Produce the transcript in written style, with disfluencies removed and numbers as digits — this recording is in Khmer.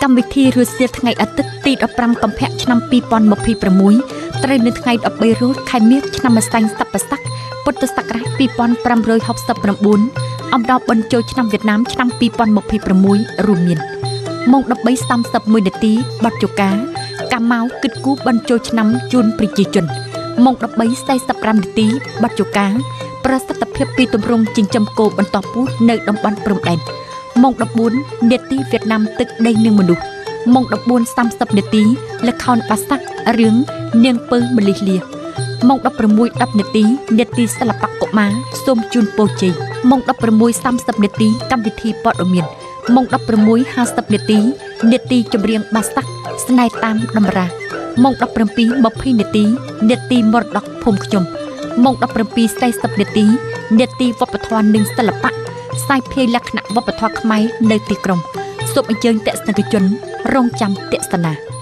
កម្មវិធីរសៀលថ្ងៃអាទិត្យទី15កុម្ភៈឆ្នាំ2026ត្រូវនៅថ្ងៃ13រោចខែមិថឆ្នាំម្សែងសប្បស័កពុទ្ធសករាជ2569អំដៅបញ្ចូលឆ្នាំវៀតណាមឆ្នាំ2026រួមមានម៉ោង13:31នាទីបទជកាកាម៉ៅគិតគូបញ្ចូលឆ្នាំជូនប្រជាជនម៉ោង13:45នាទីបទជកាប្រសិទ្ធភាពពីទម្រង់ចិញ្ចឹមគោបន្តពូជនៅតំបន់ព្រំដែនម៉ោង14នាទីវៀតណាមទឹកដីនិងមនុស្សម៉ោង14:30នាទីល្ខោនបាសាក់រឿងនាងពៅមលិះលាម៉ោង16:10នាទីនាទីសិល្បៈកុមារសូមជូនពរជ័យម៉ោង16:30នាទីកម្មវិធីព័ត៌មានម៉ោង16:50នាទីនាទីចម្រៀងបាសាក់ស្នេហ៍តាមតម្រាម៉ោង17:20នាទីនាទីមរតកភូមិខ្ញុំម៉ោង17:40នាទីនាទីវប្បធម៌និងសិល្បៈផ្សាយភាយលក្ខណៈវប្បធម៌ខ្មែរនៅទីក្រុងសូមអញ្ជើញទស្សនិកជនរងចាំទស្សនា។